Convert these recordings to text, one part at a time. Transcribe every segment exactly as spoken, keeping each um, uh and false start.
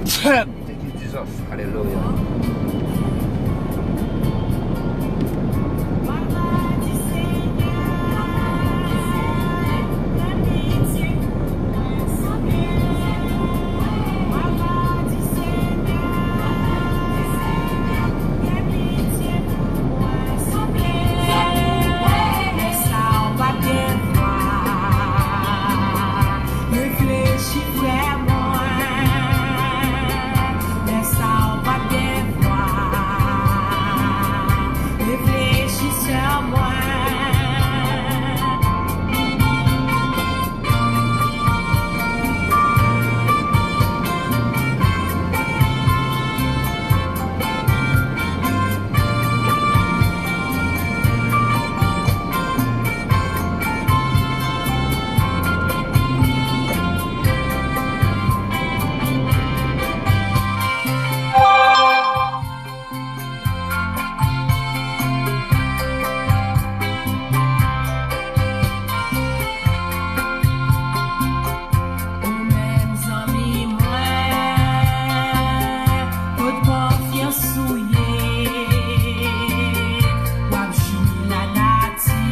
Thank you, Jesus. Alelouya. Reflechi, frè mwen. Lè sa ou p ap gen vwa. Reflechi, sè mwen. Ou menm zanmi mwen, kot konfyans ou ye? W ap jwi lanati,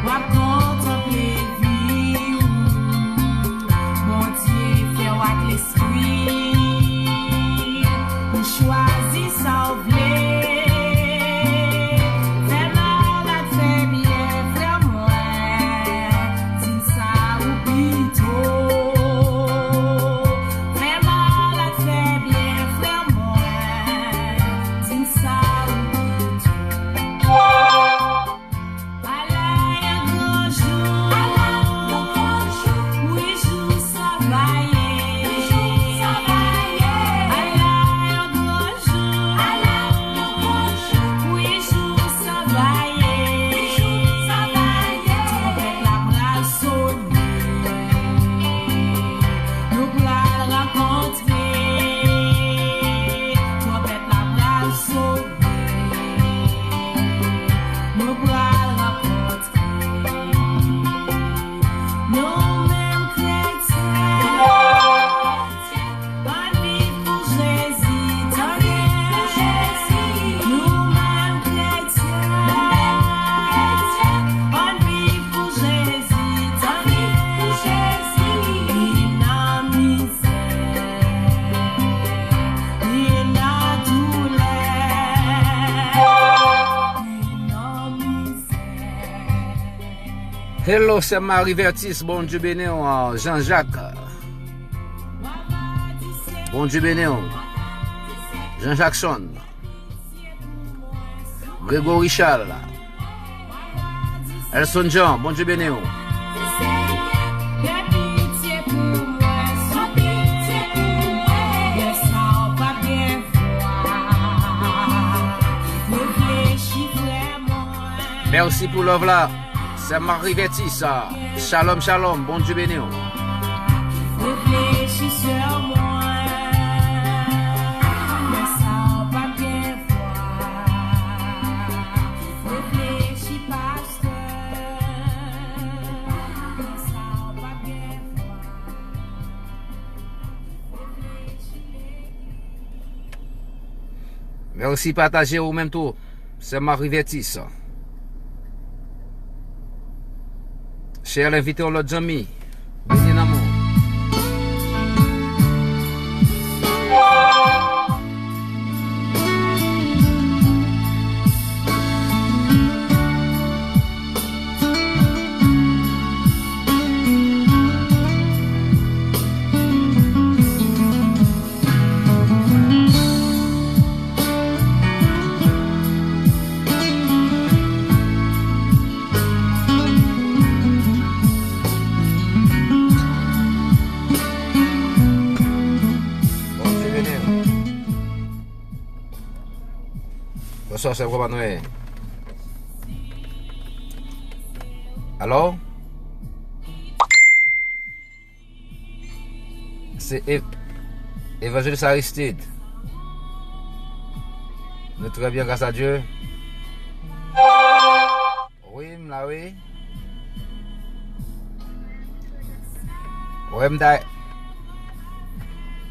w ap kontanple vi w. Bondye fè w ak lespri, ou chwazi sa w vle. Fè mal ak fè byen, frè mwen, di m sa ou pito. Fè mal ak fè byen, frè mwen, di m sa ou pito. Ala yon gran jou, wi, jou sa va ye. Ala yon gran jou, wi, jou sa va ye. Twonpèt la pral sonnen. Nou pral rankontre. Twonpèt la pral sonnen. Nou pral rankontre. Nou menm kretyen, ann viv pou Jezi, tande. Nou menm kretyen, ann viv pou Jezi, tande. Li nan mizè, li nan doulè. Hello, sè Marie Vertis, Bondye beni w, Jean Jacques. Bondye beni w. Jean Jackson. Gregory Charles. Elson Jean, Bondye beni w. Mèsi pou love la. Sè Marie Vertis, shalom, shalom, Bondye beni w. Reflechi, sè mwen. Lè sa w p ap gen vwa. Reflechi, pastè. Lè sa w p ap gen vwa. Reflechi, legliz. Mèsi, pataje ou menm tou. Sè Marie Vertis. Share l, envite yon lòt zanmi. Beni nan men w. Bondye beni w. Bonswa, sè, kòman nou ye? Alo? Se ev-, Evangelist Aristide. Nou trè byen, gras a Dye. Wi, m la, wi. Wi, m ta,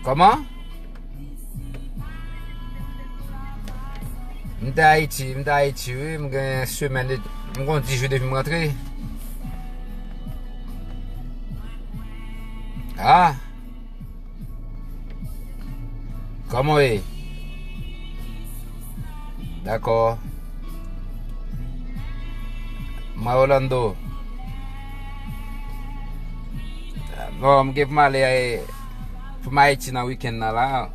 Kòman? M te Ayiti, m te Ayiti, wi. M gen semèn de, m gen dis jou depi m rantre. Ah! Kòman w ye? Dakò. Mwen Orlando. Non, m gen pou m ale, eh, pou m Ayiti nan wikenn nan la.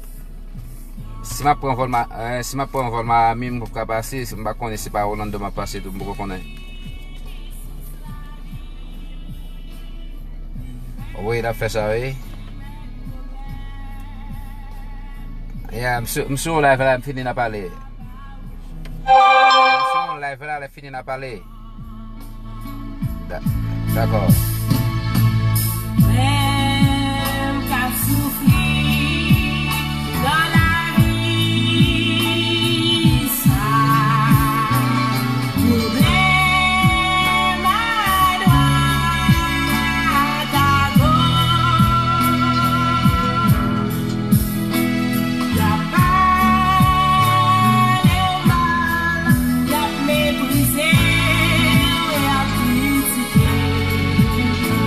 Si m ap pran vòl Ma-, eh, si m ap pran vòl Miami, m poko ka pase, si m pa konnen se pa Orlando m ap pase tou, m poko konnen. Wi, n ap fè sa, wi. Yeah, m sou, m sou yon live la, m fini n a pale. M sou yon live la, lè fini n a pale. Da-, dakò. Frè m k ap soufri nan lavi sa, pwoblèm adwat agoch. Y ap pale w mal, y ap meprize w, y ap kritike w.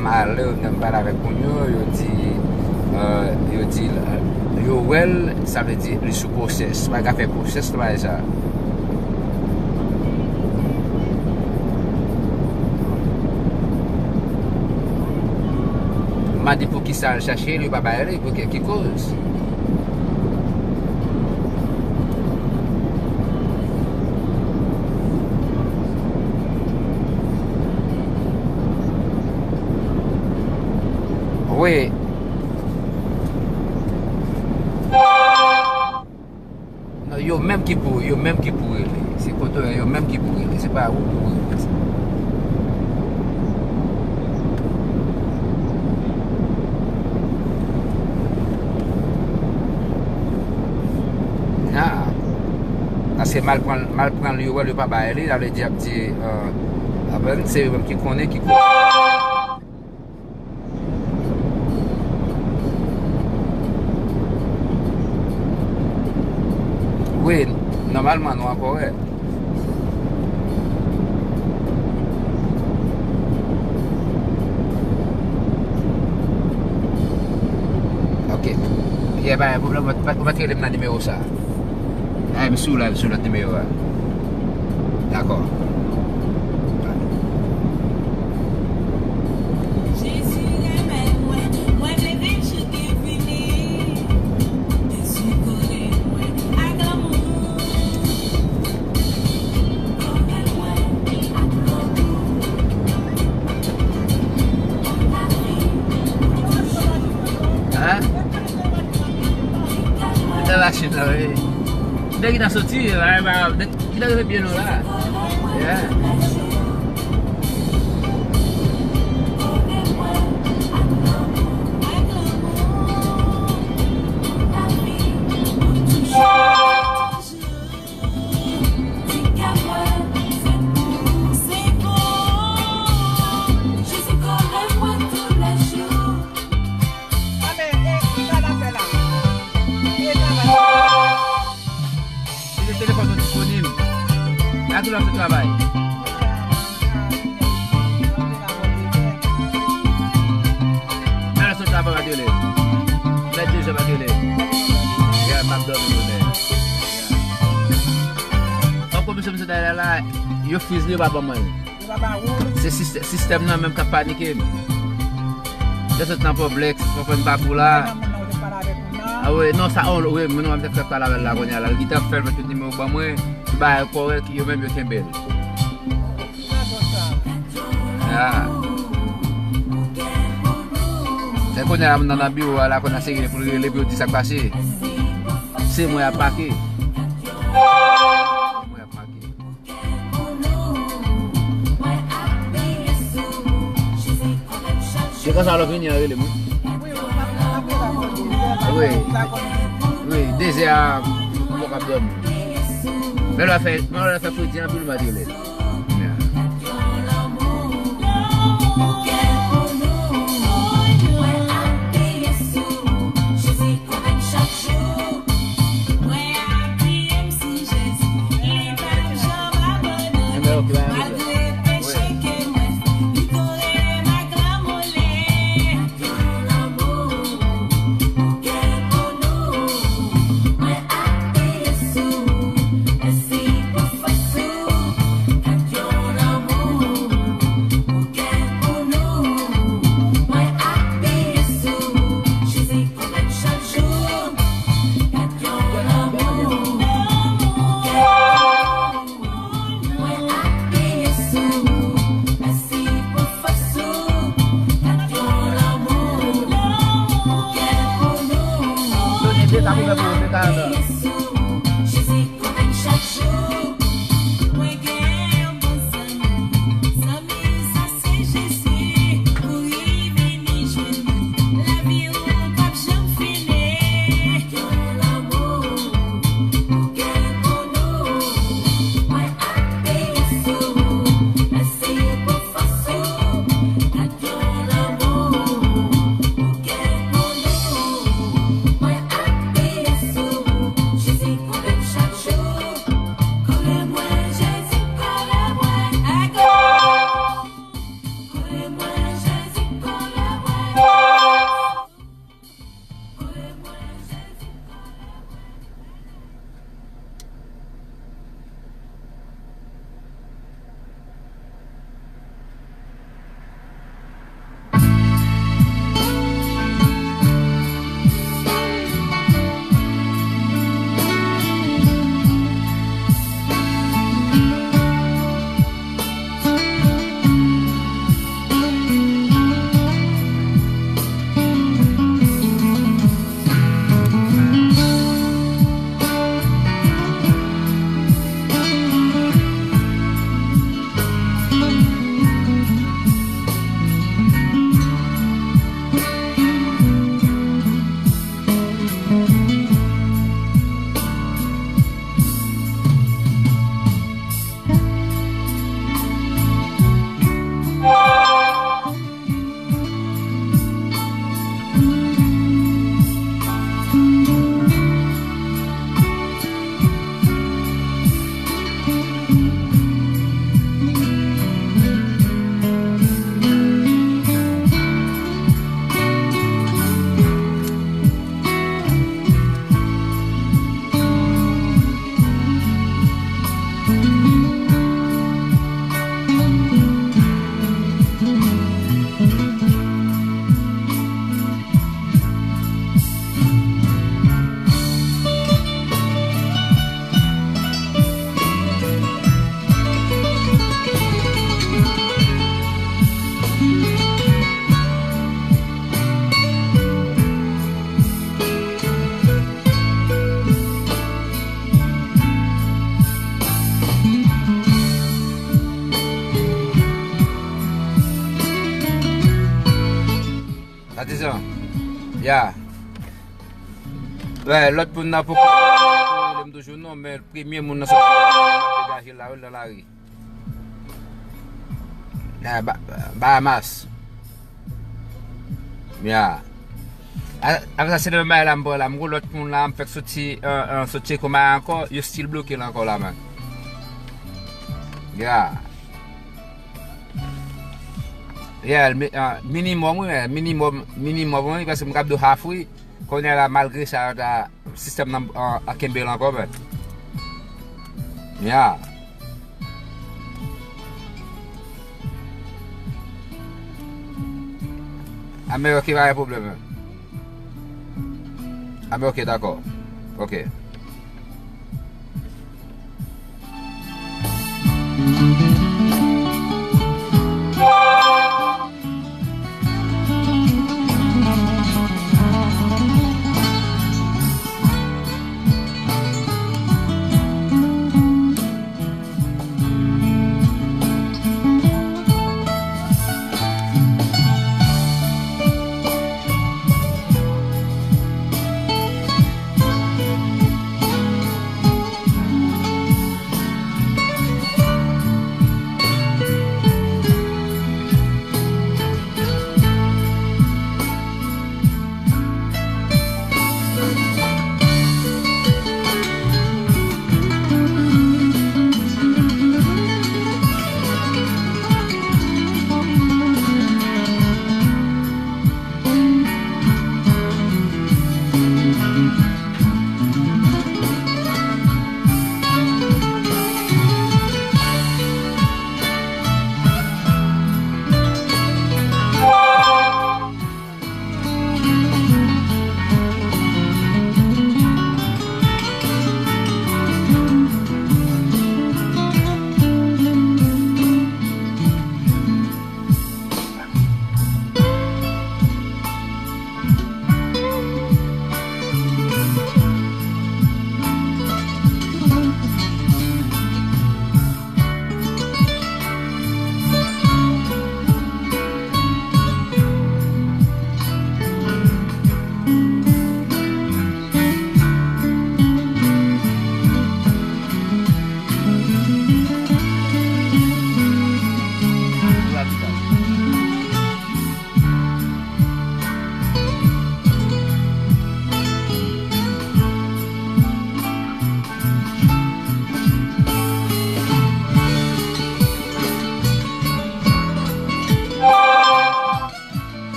Malè, m nan pale avèk moun yo, yo di, euh, yo di, euh, yo wè l, sa vle di li sou gwosès. Pa ka fè gwosès nan bagay sa. M a di poukisa al chache l, yo pa bay li, pou ki, ki koz? Wi. Non, yo menm ki pou, yo menm ki pou rele. Se kote yo menm ki pou rele. Se pa ou pou rele. Ah. Paske mal pran, mal pran li, yo wè l, yo pa bay li, sa vle di ap di, euh, apre, se yo menm ki konnen, ki konnen. Wi, nòmalman, nou an Kore. Ok. Yè, pa gen pwoblèm, ou pa, ou pa t rele m nan nimewo sa. Ah, m sou la, sou lòt nimewo a. Dakò. Jezi renmen mwen, mwen vle vin chante vini. Jezi kole mwen ak lanmou. Kole mwen ak lanmou. Hein? Nan machin nan, wi. Nèg ki ta soti la, e pa, nèg ki ta rive byen lwen la. Yeah. Kite telefòn nou disponib. Lè a tou l ap fè travay. Lè a sot travay pa t rele. Lè de jan pa t rele. Ya, m ap dòmi bonè. An komisyon misye ta la, yo friz li, yo pa ban mwen. Se sistè-, sistèm nan menm k ap panike m. Lè sot nan pòblèk, konprann pa pou la. Ah wi, non, sa, oh, wi, moun nan m te fè pale avè l la kounye a la. Li te ap fè l met tout nimewo ban mwen, bay kòrèk, yo menm yo kenbe l. Ah. Se kounye a la, moun nan nan biwo a la, kounye a se rele pou l rele, pou yo di sa k pase. Se mwen y ap make. Se mwen y ap make. Se konsa lè w vini an rele m, wi. Wi. Wi, de zè a, m poko ap dòmi. Men lè w fè, men lè w fè fredi anpil, m ap rele l. Patizan, ya. Wè, lòt moun nan poko rele m toujou non, men premye moun nan sot degaje la, wi, nan lari. Nan Ba-, Bahamas. Ya. A-, apre sa, se nan menm bagay la m pran la. M gwo lòt moun la, m fèk soti, an, an, soti kòmay ankò, yo still bloke l ankò la, man. Ya. Yeah, mi-, ah, minimòm, wi, men, minimòm, minimòm, wi, paske m kab do half, wi. Kounye a la, malgre sa, ta, sistèm nan, ah, ap kenbe l ankò, men. Yeah. Ah, men, ok, pa gen pwoblèm, men. Ah, men, ok, dakò. Ok.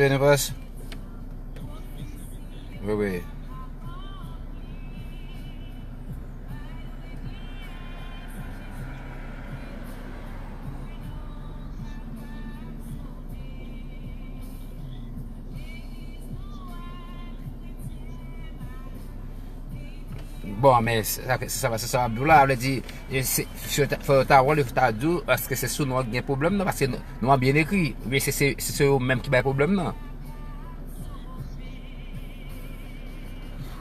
Jennifer. Wi, wi. Bon, men se sa, se sa, se sa m ap di w la, vle di, e se, se ta, fò yo ta wè, yo ta di w, èske se sou nou an gen pwoblèm nan, paske nou, nou an byen ekri, oubyen se, se, se, se yo menm ki bay pwoblèm nan.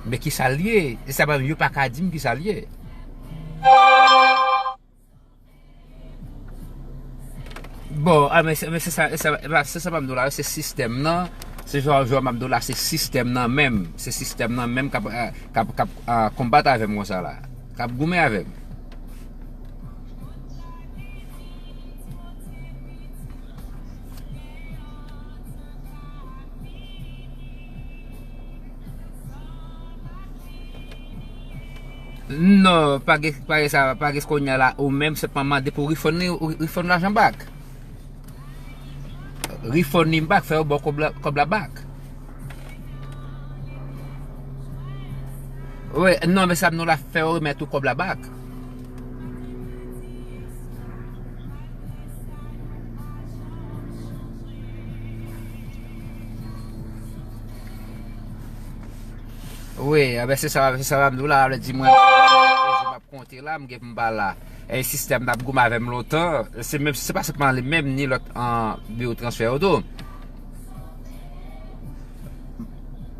Men ki sa l ye? E sa menm, yo pa ka di m ki sa l ye. Bon, a, men se, men se sa, se sa, se sa m ap di w la, se sistèm nan, se jan, jan m ap di w la, se sistèm nan menm, se sistèm nan menm k ap, eh, k ap, k ap, ah, konbat avè m konsa la, k ap goumen avè m. Non, pa gen, pa gen sa, pa gen kounye a la, ou menm, se pa mande pou refund li, ou refund lajan back. Refund li back, fè yo ba w kòb la, kòb la back. Wi, non, men sa m di w la, fè yo remèt ou kòb la back. Wi, enben se sa, se sa m ap di w la, vle di mwen, e, je m ap konte la, m gen pou m pa la. E sistèm nan ap goumen avè m lontan, se menm, se pa sèlman li menm, ni lòt, an, biwo transfè yo tou.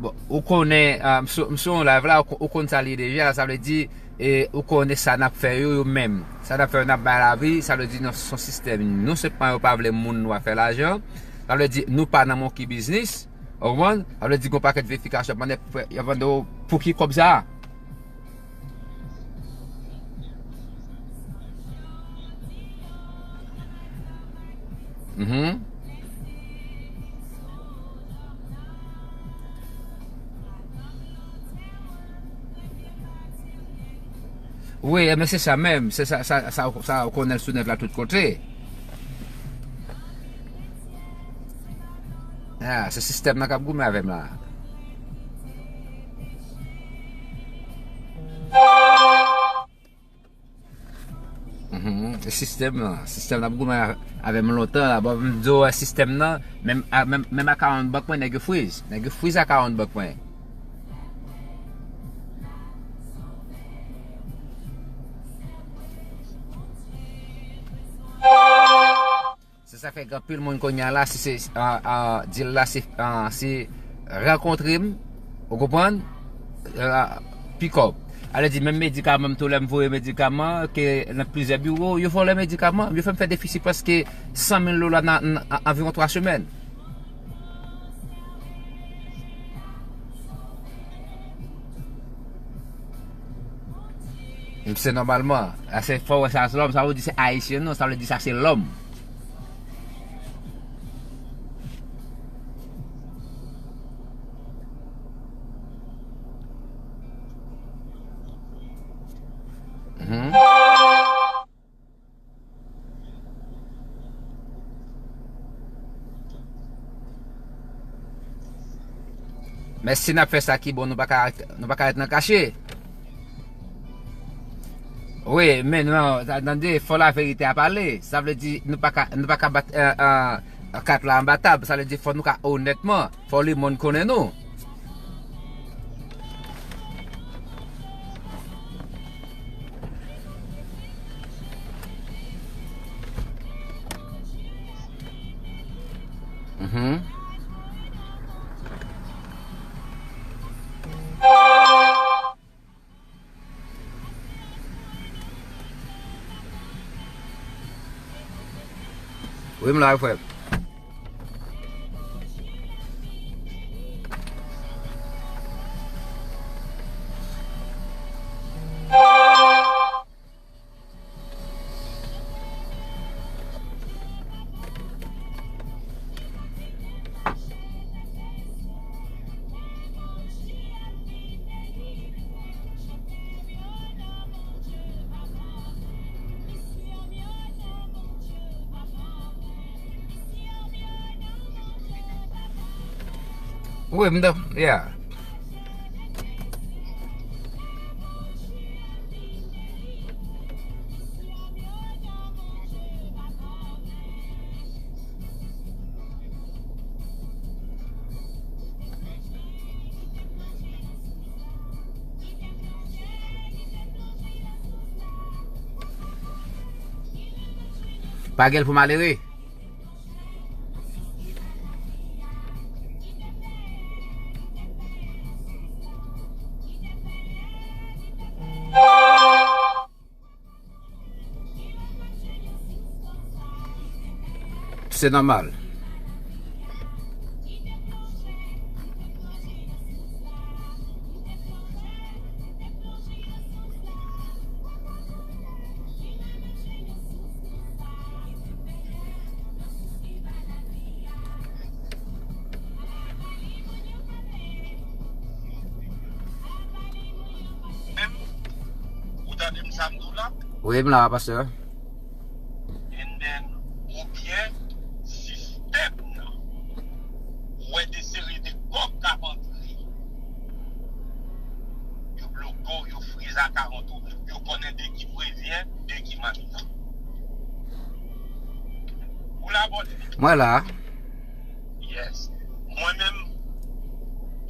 Bon, ou konnen, ah, m sou, m sou yon live la, ou, ou konn sa l ye deja, sa vle di, e ou konnen sa n ap fè yo, yo menm. Sa n ap fè yo, n ap bay lavi, sa vle di, nou, se yon sistèm. Nou se pa yo pa vle moun nwa fè lajan. Sa vle di, nou pa nan monkey business. Ou konprann? Sa vle di, gon pakèt verifikasyon, mande, y ap mande w, pou ki kòb sa a? Mhm. Wi, men se sa menm. Se sa, sa, sa, sa ou konnen l sou nèt la tout kote. Ah, se sistèm nan k ap goumen avè m la. Mhm, e sistèm nan, sistèm nan ap goumen a-, avè m lontan la. Bon, m di w, sistèm nan, menm, a, menm, menm account bank mwen, nèg yo freeze. Nèg yo freeze account bank mwen. Se sa k fè gen anpil moun kounye a la, si se, ah, ah, deal la, se, ah, se rankontre m, ou konprann? Ah, pick up. Sa vle di, menm medikaman m tou, lè m voye medikaman, ke nan plizyè biwo, yo vòlè medikaman, yo fè m fè defisi prèske san mil dola nan, nan, an, anviwon twa semèn. Se nòmalman. Sa se fò wè sa se lòm, sa vle di se ayisyen non, sa vle di sa se lòm. Mhm. Men si n ap fè sa ki bon, nou pa ka, nou pa ka ret nan kache. Wi, men non, ta-, tande, fò laverite a pale. Sa vle di, nou pa ka, nou pa ka bat, eh, eh, kat la anba tab. Sa vle di, fò nou ka onètman. Fò lemonn konnen nou. Mhm. Wi, m la, wi, frè m. Wi, m ta, yeah. Pa gen l pou malere. Se nòmal. Menm, ou tande m sa m di w la? Wi, m la, pastè. And then, oubyen sistèm nan. Ou wè de seri de kòb k ap antre. Yo bloke w, yo friz akawont ou, yo konnen de ki prezyen, de ki mannigan. Ou la, bòdè? Mwen la. Yes. Mwen menm,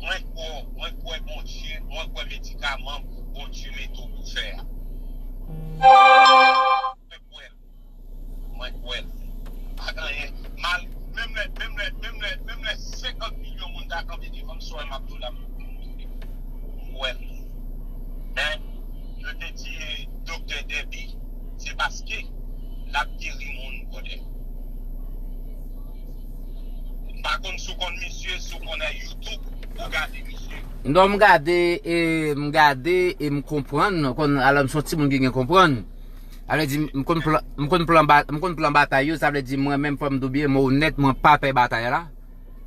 mwen kwè, mwen kwè Bondye, mwen kwè medikaman pou Bondye mete w pou fè a. Mwen kwè l. Mwen kwè l. Pa gen anyen. Mal, menm lè, menm lè, menm lè, menm lè senkant milyon moun ta kanpe devan m, sa w wè m ap di w la, m kwè l. Men, yo te tiye Doktè Dèbi, se paske l ap geri moun, bòdè. M pa konn si w konn misye, si w konn YouTube, ou gade misye. Non, m gade, e, m gade, e m konprann, konn, alò m se yon timoun ki gen konprann. Sa vle di, m konn plan, m konn plan ba-, m konn plan batay yo, sa vle di mwen menm, fò m di w byen, mwen onèt, mwen pa pè batay la.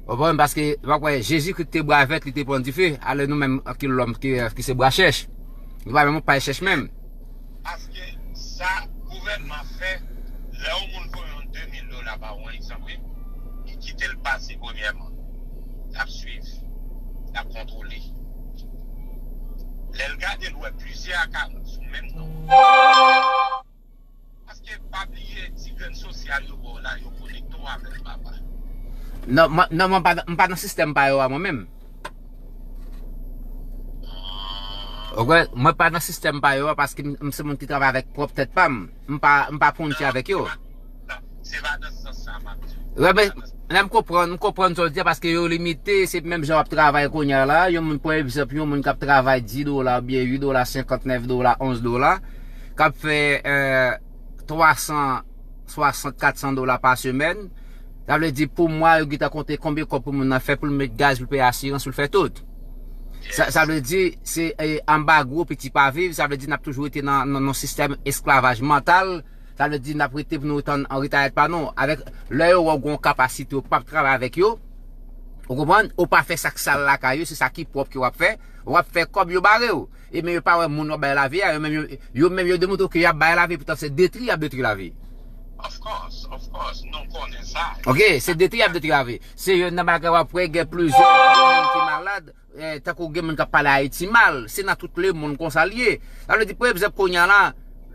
Ou konprann? Paske, w pa kwè, Jezikri ki te bwa vèt, li te pran dife, alò nou menm ki lòm, ki, ki se bwa chèch. Nou pa menm pay chèch menm. Paske sa gouvènman fè, lè yon moun voye yon de mil dola ba ou, egzanp, wi, li kite l pase premyèman. L ap swiv, l ap kontwole. Lè l gade, l wè plizyè akawont sou menm non. Paske pa bliye, ti grenn sosyal yo ba w la, yo konekte w avè l, papa. Non, mwen, non, mwen pa, m pa nan sistèm pa yo a mwen menm. Ou konprann? Mwen pa nan sistèm pa yo a paske m, m se moun ki travay avèk pwòp tèt pa m. M pa, m pa fwonti avèk yo. Se pa nan sans sa m ap di w. Wi, men, lè m konprann, m konprann sa w di a paske yo limite, se menm jan w ap travay kounye a la. Yon moun, pran egzanp, yon moun k ap travay dis dola oubyen uit dola senkant, nèf dola, onz dola, k ap fè, euh, twa san swasant, kat san dola pa semèn. Sa vle di, pou mwa, yo gentan konte konbyen kòb pou moun nan fè, pou l met gaz, pou l peye asirans, pou l fè tout. Sa, sa vle di, se, e, anba gwo piti pa viv, sa vle di, n ap toujou rete nan, nan, nan sistèm esklavaj mantal. Sa vle di, n ap rete pou nou tann an retayèt pa nou. Avèk, lè yo wè w gen yon kapasite, w p ap travay avèk yo. Ou konprann? Ou pa fè sa k sal lakay yo, se sa ki pwòp ke w ap fè. W ap fè kòb, yo bare w. Ebyen, yo pa wè moun w ap bay lavi a, yo menm yo, yo menm yo demontre w ke y ap bay lavi, poutan se detri y ap detri lavi. Of course, of course, nou konnen sa. Ok, se detri y ap detri lavi. Se youn nan bagay w ap wè gen plizyè moun ki malad, eh, tankou gen moun k ap pale Ayiti mal. Se nan tout lemonn konsa l ye. Sa vle di, pa egzanp, kounye a la,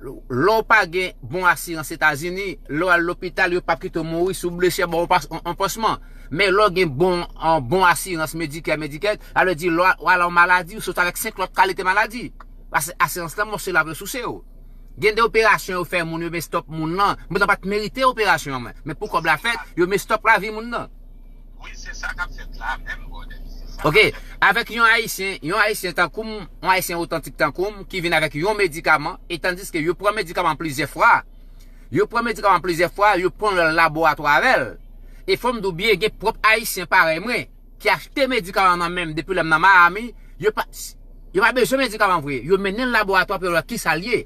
lè w pa gen bon asirans Etazini, lè w al lopital, yo p ap kite w mouri si w blese, ba w yon pas-, yon, yon pansman. Men lè w gen bon, yon bon asirans Medicare, Medicaid, sa vle di, lè w al yon maladi, ou sot avèk senk lòt kalite maladi. Paske asirans lan, mwen, se l ap resouse w. Gen de operasyon yo fè moun yo, men stòp moun nan. Moun nan pa t merite operasyon an, men. Men pou kòb la fèt, yo men stòp lavi moun nan. Wi, se sa k ap fèt la menm, brother. Se sa k ap fèt la. Ok, avèk yon Ayisyen, yon Ayisyen tankou m, yon Ayisyen otantik tankou m, ki vin avèk yon medikaman, e tandiske yo pran medikaman plizyè fwa, yo pran medikaman plizyè fwa, yo pran l laboratwa avè l. E fò m di w byen, gen pwòp Ayisyen parèy mwen, ki achte medikaman nan men m depi lè m nan Miami, yo pa, yo pa bezwen medikaman vre. Yo mennen l laboratwa pou yo wè kisa l ye.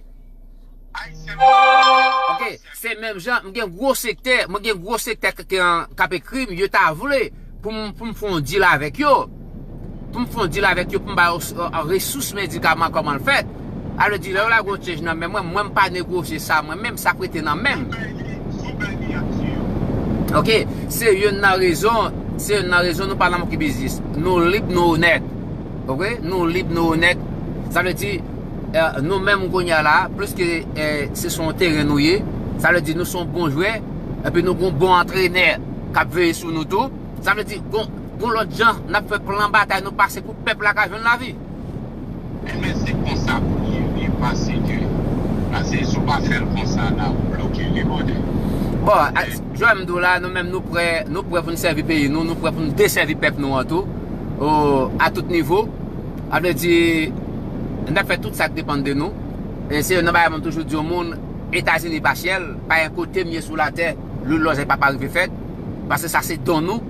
Ok, se menm jan, m gen gwo sektè, mwen gen gwo sektè k, k, k ap ekri m, yo ta vle pou m, pou m fè yon deal avèk yo. Pou m fè yon deal avèk yo, pou m ba yo, euh, resous medikaman, kòman l fèt. Sa vle di, lè yo lage yon change nan men mwen, mwen m pa negosye sa, mwen menm, sa k rete nan men m. Ok, se youn nan rezon Se youn nan rezon nou pa nan monkey business. Nou lib, nou onèt. Oke? Nou lib, nou onèt. Sa vle di, eh, nou menm kounye a la, pliske, eh, se sou yon teren nou ye, sa vle di nou se yon bon jwè, epi nou gon bon antrenè k ap veye sou nou tou. Sa vle di, gon, gon lòt jan n ap fè plan batay nou pase pou pèp la ka jwenn lavi. Enben, se konsa pou li ye, wi, paske, paske si w pa fè l konsa la, ou bloke li, brother. Bon, a, jan m di w la, nou menm nou prè, nou prè pou n sèvi peyi nou, nou prè pou n desèvi pèp nou an tou, o, a tout nivo. Sa vle di, n ap fè tout sa k depann de nou. E se youn nan bagay mwen toujou di yon moun, Etazini pa syèl, pa gen kote m ye sou latè, lwil lòzèy pa pa rive fèt, paske sa se don nou.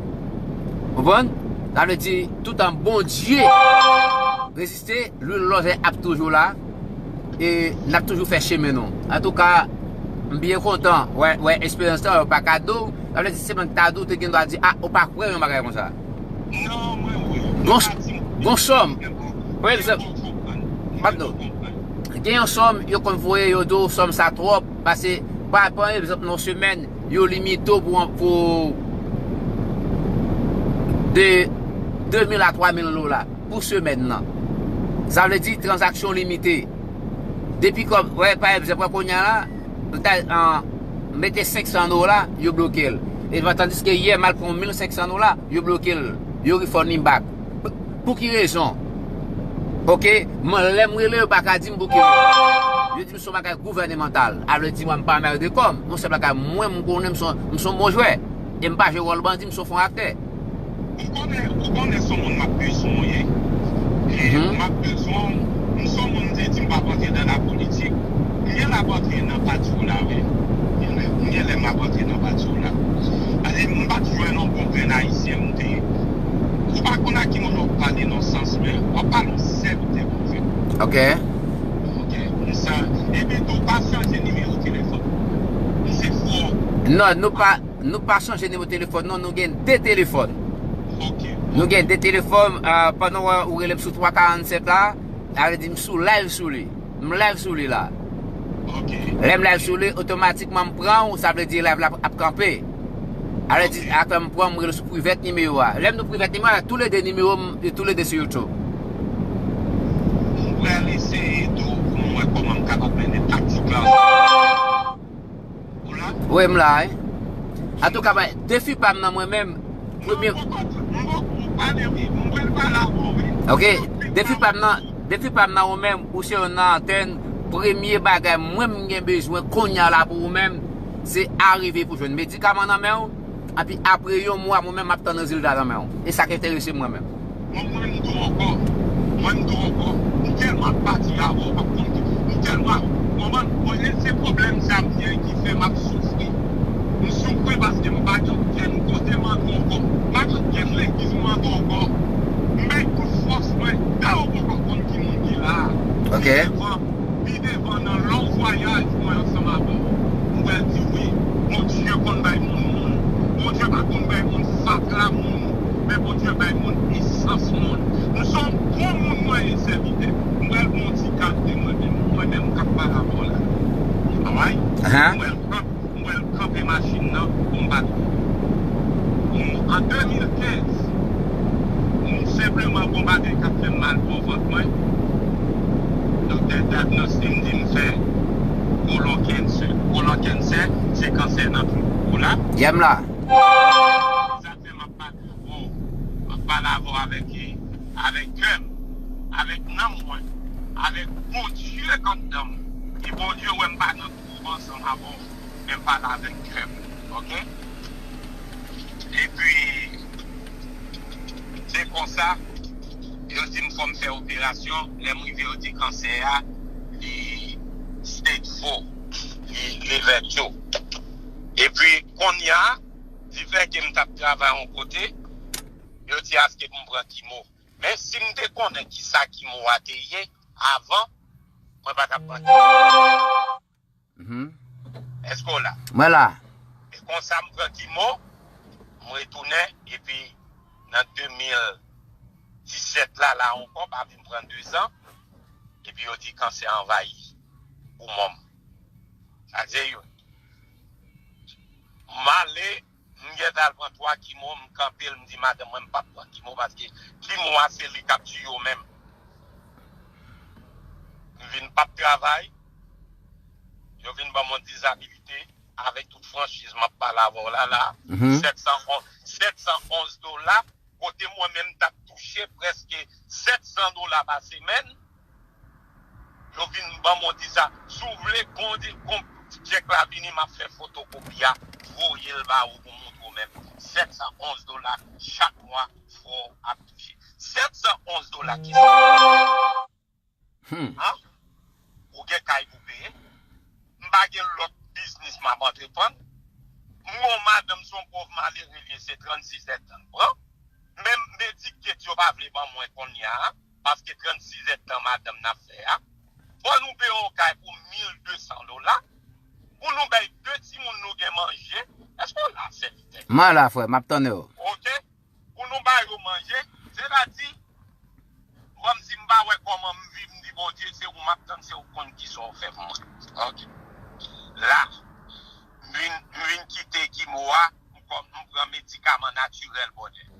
Konprann? Sa vle di, toutan Bondye reziste, lwil lòzèy ap toujou la, e n ap toujou fè chemen nou. Antouka, m byen kontan wè, wè esperyans sa yo pa ka di w, sa vle di, se mwen ki ta di w, te gen dwa di, a, ou pa kwè yon bagay konsa. Non, mwen, wi. Gon, gon sòm. Premye egzanp, m ap di w, gen yon sòm, yo konn voye, yo di w sòm sa twòp, paske, pa, pa egzanp, nan semèn, yo limite w pou, pou de, de mil a twa mil dola pou semèn nan. Sa vle di tranzaksyon limite. Depi kòb, wè, pa egzanp, wè kounye a la, ou ta, an, mete senk san dola, yo bloke l. E tandiske yè, m al pran mil senk san dola, yo bloke l. Yo refund li back. P-, pou ki rezon? Oke, mwen, lè m rele, yo pa ka di m pou ki rezon. Yo di m se yon bagay gouvènemantal. A vle di, mwen, m pa mèg de kò m. Yon sèl bagay, mwen, m konnen m se yon, m se yon bon jwè. E m pa jwe wòl bandi, m se yon fon aktè. Ou konnen, ou konnen se yon moun m ap bezwen w ye. E m ap bezwen w, m se yon moun m te di m p ap antre nan lapolitik. M gen lè m ap antre nan pati w la, wi. M gen lè m ap antre nan pati w la. Paske m pa t jwenn yon bon grenn ayisyen m te ye. Ou pa konn a ki moun w ap pale nan sans, men w ap pale yon sèl ou te konn fè. Ok. Ok, m sa. Epi tou, pa chanje nimewo telefòn. M se fò. Non, nou pa. Nou pa chanje nimewo telefòn, non, nou gen de telefòn. Ok. Nou gen de telefòn, ah, pandan w, ou rele m sou twa karannsèt la, sa vle di m sou live sou li. M live sou li la. Ok. Lè m live sou li, otomatikman m pran w, sa vle di live la ap kanpe. Sa vle di, ok, atè m pran w, m rele sou private nimewo a. Lè m di w private nimewo a, toulede nimewo m, toulede sou YouTube. M pral eseye tou pou m wè kòman m kapab mennen taktik la. Ou la? Wi, m la, wi. Antouka, defi pa m nan mwen menm, premye. Ok, defi pa m nan, defi pa m nan ou menm, ou se yon nan antèn, premye bagay mwen m gen bezwen kounye a la pou ou menm, se arive pou jwenn medikaman nan men w, epi apre yon mwa, mwen menm, m ap tann rezilta nan men w. E sa k enterese mwen menm. Mwen, mwen, m di w ankò. Mwen, m di w ankò. M tèlman ap pati avè w, w p ap konn ki. M tèlman, w konprann? Mwen, se pwoblèm sa m gen ki fè m ap soufri. M soufri paske m pa gen okenn kote m antre ankò. M pa gen okenn legliz m antre ankò. M bay tout fòs mwen. Dayè, w poko konn ki moun ki la a. Ok. Li devan, li devan nan long vwayaj mwen ansanm avè w. M pral di wi, Bondye konn bay moun moun. Bondye pa konn bay moun fatra moun. Men Bondye bay moun pisans moun. M se yon bon moun mwen ye, sèvitè. M pral ba w yon ti kad de mwen menm, mwen menm k ap pale avè w la. Alright? Ahan. M pral kanpe, m pral kanpe machin nan pou m pa twò. M, an de mil kenz, m senpleman gon bagay k ap fè m mal bò vant mwen. Doktè dyagnostike m di m fè kolon kansè. Kolon kansè, se kansè nan twou. Ou la? Yeah, m la. Sa fè m ap pale avè w. M ap pale avè w avèk, avèk kè m, avèk nanm mwen, avèk Bondye k anndan m. E Bondye wè m pa nan twou ansanm avè w, men m pale avèk kè m. Ok? Epi, se konsa, yo di m fò m fè operasyon. Lè m rive, yo di kansè a, li stage four, li level two. Epi, kounye a, difèt ke m t ap travay yon kote, yo di aske pou m pran kimo. Men si m te konnen ki sa kimo a te ye avan, mwen pa t ap pran kimo. Mhm. Èske w la? Mwen la. E konsa m pran kimo, m retounen, epi nan de mil disèt la, la ankò, pa vin pran de zan, epi yo di kansè anvayi poumon m. Sa di yo, m ale, M gentan al pran twa kimo, m kanpe l, m di madanm mwen m p ap pran kimo paske kimo a se li k ap tiye w menm. M vin p ap travay, yo vin ban m yon dezabilite, avèk tout franchiz m ap pale avè w la, la, Mhm. sèt san onz, sèt san onz dola, kote mwen menm m t ap touche prèske sèt san dola pa semèn, yo vin ban m yon deza. Si w vle, kon di, kon chèk la vini, m ap fè fotokopi a, voye l ba ou pou montre w menm. Sèt san onz dola chak mwa, frè w ap touche. Sèt san onz dola ki Hmm. An? Ou gen kay pou peye. M pa gen lòt biznis m ap antreprann. M gon madanm, se yon pòv malere l ye, se trannsis èdtan l pran. Menm Medicaid yo pa vle ban mwen kounye a, paske trannsis èdtan madanm n ap fè a. Fò nou peye yon kay pou mil de san dola, pou nou bay de timoun nou gen manje. Èske w la, sèvitè? Mwen la, frè, m ap tann ou. Oke? Pou nou ba yo manje, sètadi, kòmsi m pa wè kòman m viv, m di, Bondye, se ou m ap tann, se ou k konn kisa w fè pou mwen. Oke. La, m vin, m vin kite kimo a, m kò-, m pran medikaman natirèl, brother.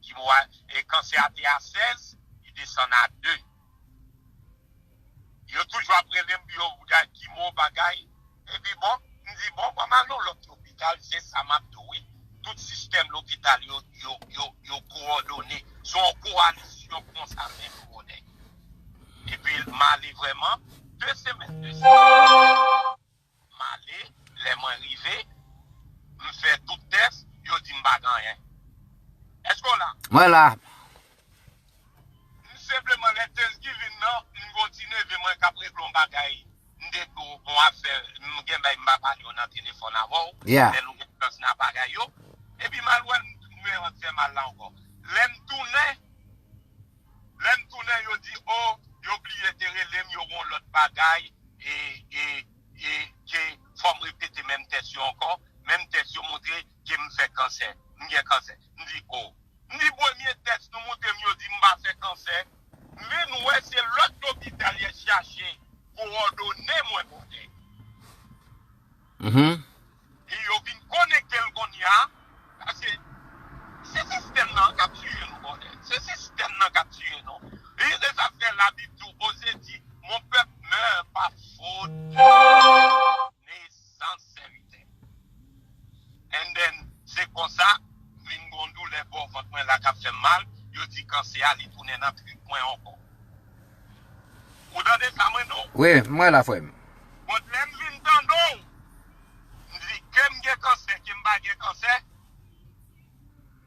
Kimo a, e kansè a te a sèz, li desann a de. Yo toujou ap rele m pou yo gad kimo bagay. Epi bon, m di, bon, ban m al nan lòt lopital, se sa m ap di w, wi. Tout sistèm lopital yo, yo, yo, yo kowòdone. Se yon kowalisyon konsa menm, brother. Epi m ale vrèman, de semèn, de semèn. M ale, lè mwen rive, m fè tout tès, yo di m pa gen anyen. Èske w la? Mwen la. M senpleman lè Thanksgiving nan, m gon ti neve mwen k ap regle yon bagay. M te di w yon afè, m gen bagay m pa pale yo nan telefòn avè w. Yeah. Lè nou gen chans nan bagay yo. Epi m al wè l, m tounen antre m al la ankò. Lè m tounen, lè m tounen, yo di, o, yo bliye te rele m, yo gon lòt bagay, e, e, e, ke fò m repete menm tès yo ankò. Menm tès yo montre ke m fè kansè. M gen kansè. M di, o. M di premye tès nou montre m yo di m pa fè kansè. M vin wè se lòt lopital y al chache kowòdone mwen, brother. Mhm. E yo vin konekte l kounye a. Paske se sistèm nan k ap tiye nou, brother. Se sistèm nan k ap tiye nou. E se sa fè Labib di w, Bondye di, mon peuple meurt par faute de connaissance, sèvitè. And then, se konsa, vin gon doulè bò vant mwen la k ap fè m mal, yo di kansè a li tounen nan trip mwen ankò. Ou tande sa mwen di w? Wi, mwen la, frè m. Bon, lè m vin tande w, m di ke m gen kansè, ke m pa gen kansè,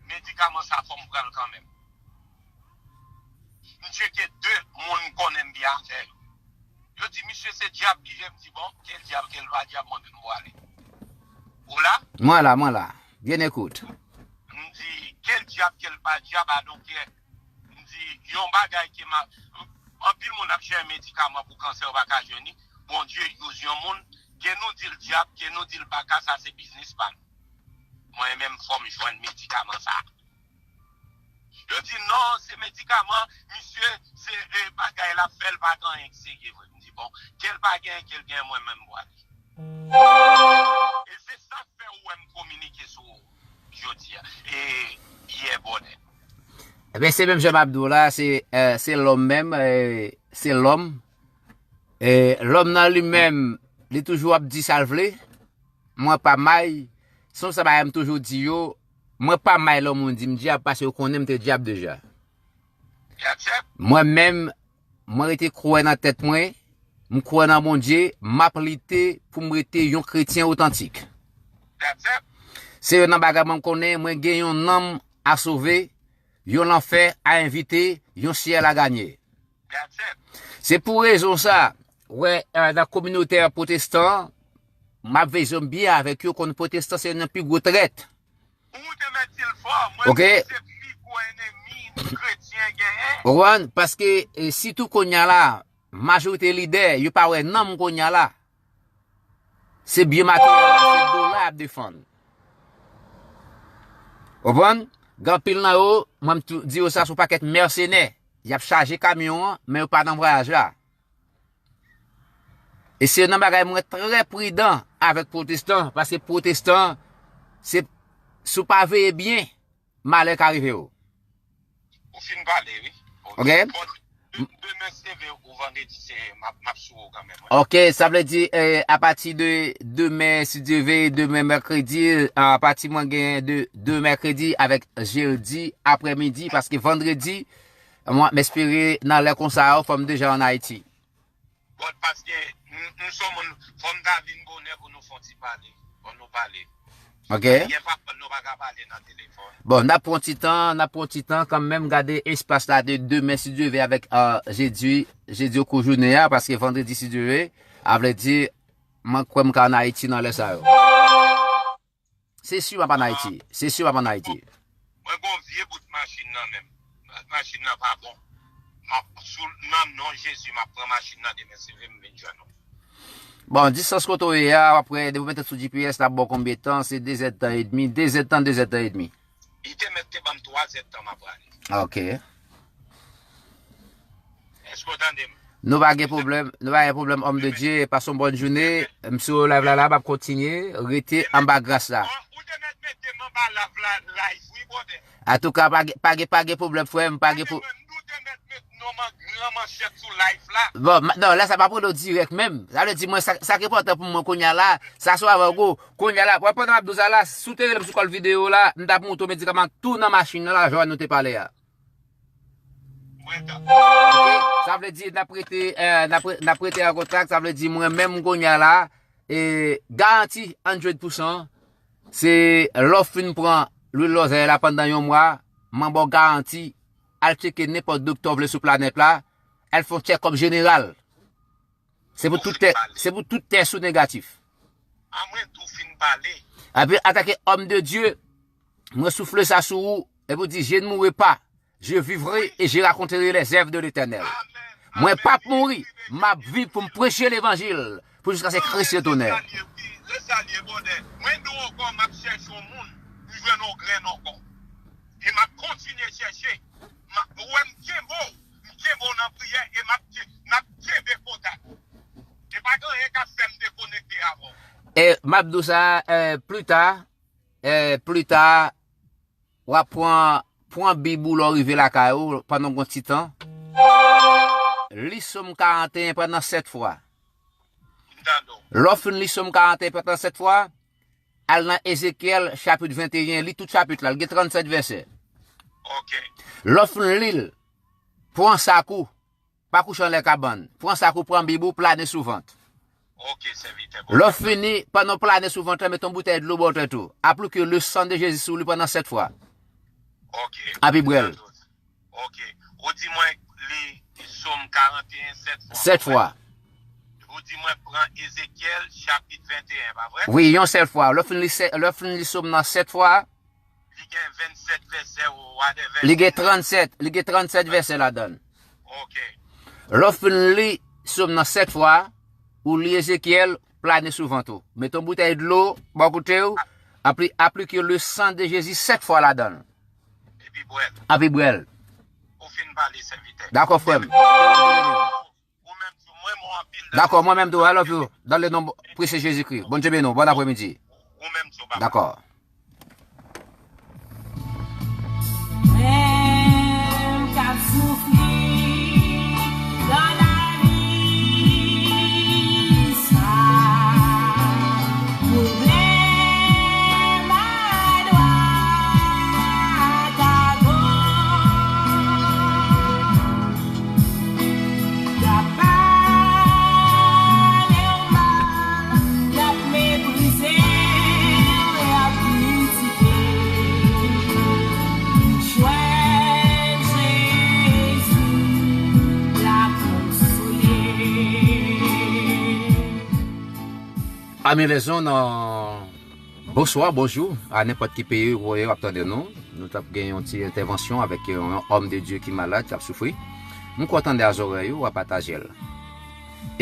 medikaman sa fò m pran l kanmenm. M tcheke de moun m konnen m byen avè yo. Yo di, misye se dyab li ye, m di, bon, ke l dyab, ke l pa dyab, mwen menm m prale. Ou la? Mwen la, mwen la. Byen ekout. M di, ke l dyab, ke l pa dyab, I don't care. M di, yon bagay ke m ap, anpil moun ap chèche medikaman pou kansè, yo pa ka jwenn li. Bondye use yon moun, ke nou di l dyab, ke nou di l baka, sa se biznis pa nou. Mwen menm, fò m jwenn medikaman sa. Yo di, non, se medikaman, misye, se, e, bagay l ap fè, l pa gen anyen ki serye vre. M di, bon, ke l pa gen, ke l gen, mwen menm m prale. E se sa k fè ou wè m kominike sou ou jodi a. E yè bonè. Ebyen, se menm jan m ap di w la, se, e, se lòm menm, e, se lòm. E lòm nan li menm, li toujou ap di sa l vle. Mwen pa may, se yon sa bagay m toujou di yo, mwen pa may lè yon moun di m dyab, paske yo konnen m te dyab deja. Mwen menm, mwen rete kwè nan tèt mwen, m kwè nan Bondye, m ap lite pou m rete yon kretyen otantik. Se youn nan bagay mwen konnen, mwen gen yon nanm a sove, yon lanfè a envite, yon syèl a ganye. Se pou rezon sa, wè, e, nan kominote pwotestan, m ap veye zòm byen avèk yo, konn pwotestan se youn nan pi gwo trèt. Ou te mèt di l fò, mwen menm se pi gwo enemi kretyen genyen. Ou konprann? Paske, e, sitou kounye a la, majorite lidè, yo pa wè nanm kounye a la. Se byen materyèl la, se dola y ap defann. Ou konprann? Gen anpil nan yo, mwen m tou di yo sa, se yon pakèt mèsenè. Y ap chaje kamyon an, men yo pa nan vwayaj la. E se nan bagay mwen trè pridan avèk pwotestan, paske pwotestan, se, si w pa veye byen, malè ka rive w. Ou fin pale, wi. Ok? Bon, de- demen se ve ou vandredi, se m ap, m ap sou ou kanmenm, wi. Ok, sa vle di, eh, apati de demen, si Dye ve, demen mèkredi, apati mwen gen de, de mèkredi avèk jedi aprèmidi, paske vandredi, mwen, m espere nan lè konsa yo, fò m deja ann Ayiti. Bon, paske m, m se yon moun, fò m ta vin bonè pou nou fè yon ti pale. Fò nou pale. Ok. Gen pawòl nou pa ka pale nan telefòn. Bon, n ap pran ti tan, n ap pran ti tan kanmenm, gade espas la de demen, si Dye ve, avèk, euh, jedi, jedi ou kou jounen an, paske vandredi, si Dye ve, a vle di, mwen kwè m ka ann Ayiti nan lè sa yo. Se si m ap ann Ayiti. Se si m ap ann Ayiti. Mwen gon vye bout machin nan menm. Machin nan pa bon. M ap sou nan non Jezi, m ap pran machin nan demen, si Dye ve, m vin jwenn ou. Bon, distans kote w ye a, apre, depi w mete sou G P S, l ap ba w konbyen tan? Se de zèdtan edmi, de zèdtan, de zèdtan edmi. Li te mèt te ban m twa zèdtan m ap prale. Ok. Èske w tande m? Nou pa gen pwoblèm, nou pa gen pwoblèm, homme de Dieu, pase yon bòn jounen, m sou live la, la, m ap kontinye, rete anba gras la. Ou te mèt mete m anba live la, live, wi, brother. Antouka, pa gen, pa gen, pa gen pwoblèm, frè m, pa gen pwoblèm. Mwen menm tou te mèt met non m an gran manchèt sou live la. Bon, ma- non, lè sa pa pran w dirèk menm. Sa vle di, mwen, sa, sa ki enpòtan pou mwen kounye a la, sa sou avan gwo. Kounye a la, wè, pandan m ap di w sa la, si w te rele m sou kòl videyo la, m t ap montre w medikaman tou nan machin nan la, jan nou te pale a. Ok? Sa vle di, n ap rete, eh, n ap re- n ap rete an kontak, sa vle di, mwen menm kounye a la, e, garanti hundred percent, se lè w fin pran lwil lòzèy la pandan yon mwa, m an ba w garanti, al tcheke nenpòt doktè w vle sou planèt la, al fè yon tchèkòp jeneral. Se pou tout tès, se pou tout tès ou negatif. A mwen tou fin pale. Epi, antanke homme de Dieu, mwen soufle sa sou ou, epi w di, je ne mourrai pas, je vivrai et je raconterai les œuvres de l'Éternel. Mwen p ap mouri, m ap viv pou m preche levanjil, pou jiskaske Kris retounen. Mwen di w ankò, m ap chèche yon moun, m jwenn yon grenn ankò. E m ap kontinye chèche. M ap, ou wè m kenbe w, m kenbe w nan priyè, e m ap, n ap kenbe kontak. E pa gen anyen k ap fè m dekonekte avè w. E m ap di w sa, eh, pli ta, eh, pli ta, w ap pran, pran Bib ou lè w rive lakay ou, pandan w gon ti tan. Li Sòm karannteyen pandan sèt fwa. Lè w fin li Sòm karannteyen pandan sèt fwa, al nan Ezekyèl chapit venteyen, li tout chapit la, li gen trannsèt vèsè. Ok. Lè w fin li l, pran sak ou, pa kouche anlè kabann. Pran sak ou, pran Bib ou, plane sou vant. Ok, sèvitè. Lè w fini, pandan w plane sou vant la, met yon boutèy dlo bò tèt ou. Applique le sang de Jésus sou li pandan sèt fwa. Ok. Epi bwè l. Ok. Ou di mwen li Sòm karannteyen sèt fwa. Sèt fwa. Ou di mwen pran Ezekyèl chapit venteyen, pa vre? Wi, yon sèl fwa. Lè w fin li sè- lè w fin li Sòm nan sèt fwa, li gen vennsèt vèsè ou whatever. Li gen trannsèt, li gen trannsèt vèsè ladan l. Ok. Lè w fin li Sòm nan sèt fwa, ou li Ezekyèl, plane sou vant ou. Met yon boutèy dlo bò kote w, apli- applique le sang de Jésus sèt fwa ladan l. Epi bwè l. Epi bwè l. Ou fin pale, sèvitè. Dakò, frè m. Ou menm tou, mwen renmen w anpil. Dakò, mwen menm tou, I love you. Dans le nom précieux Jésus-Christ. Bondye beni w. Bon aprèmidi. Ou menm tou, papa. Dakò. Frè m k ap soufri nan lavi sa, pwoblèm a dwat a gòch. Y ap pale w mal, y ap meprize w, y ap kritike w. Jwenn Jezi, l ap konsole. Ami lèzonn, bonswa, bonjou, a nenpòt ki peyi w ye, w ap tande nou. Nou t ap gen yon ti entèvansyon avèk yon, yon homme de Dieu ki malad, k ap soufri. M kwè w tande a zòrèy ou, w ap pataje l.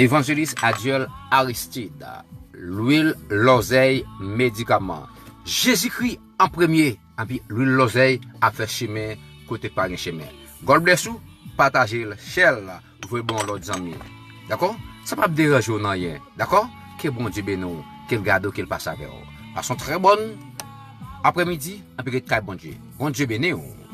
Evanjelis Adiel Aristide, lwil lòzèy medikaman. Jezikri an premye, epi lwil lòzèy ap fè chemen kote k pa gen chemen. God bless ou, pataje l, share l, voye ban yon lòt zanmi. Dakò? Sa p ap deranje w nan anyen. Dakò? Ke Bondye beni w, ke l gade w, ke l pase avè w. Pase yon trè bòn aprèmidi, anpi ret kay Bondye. Bondye beni w.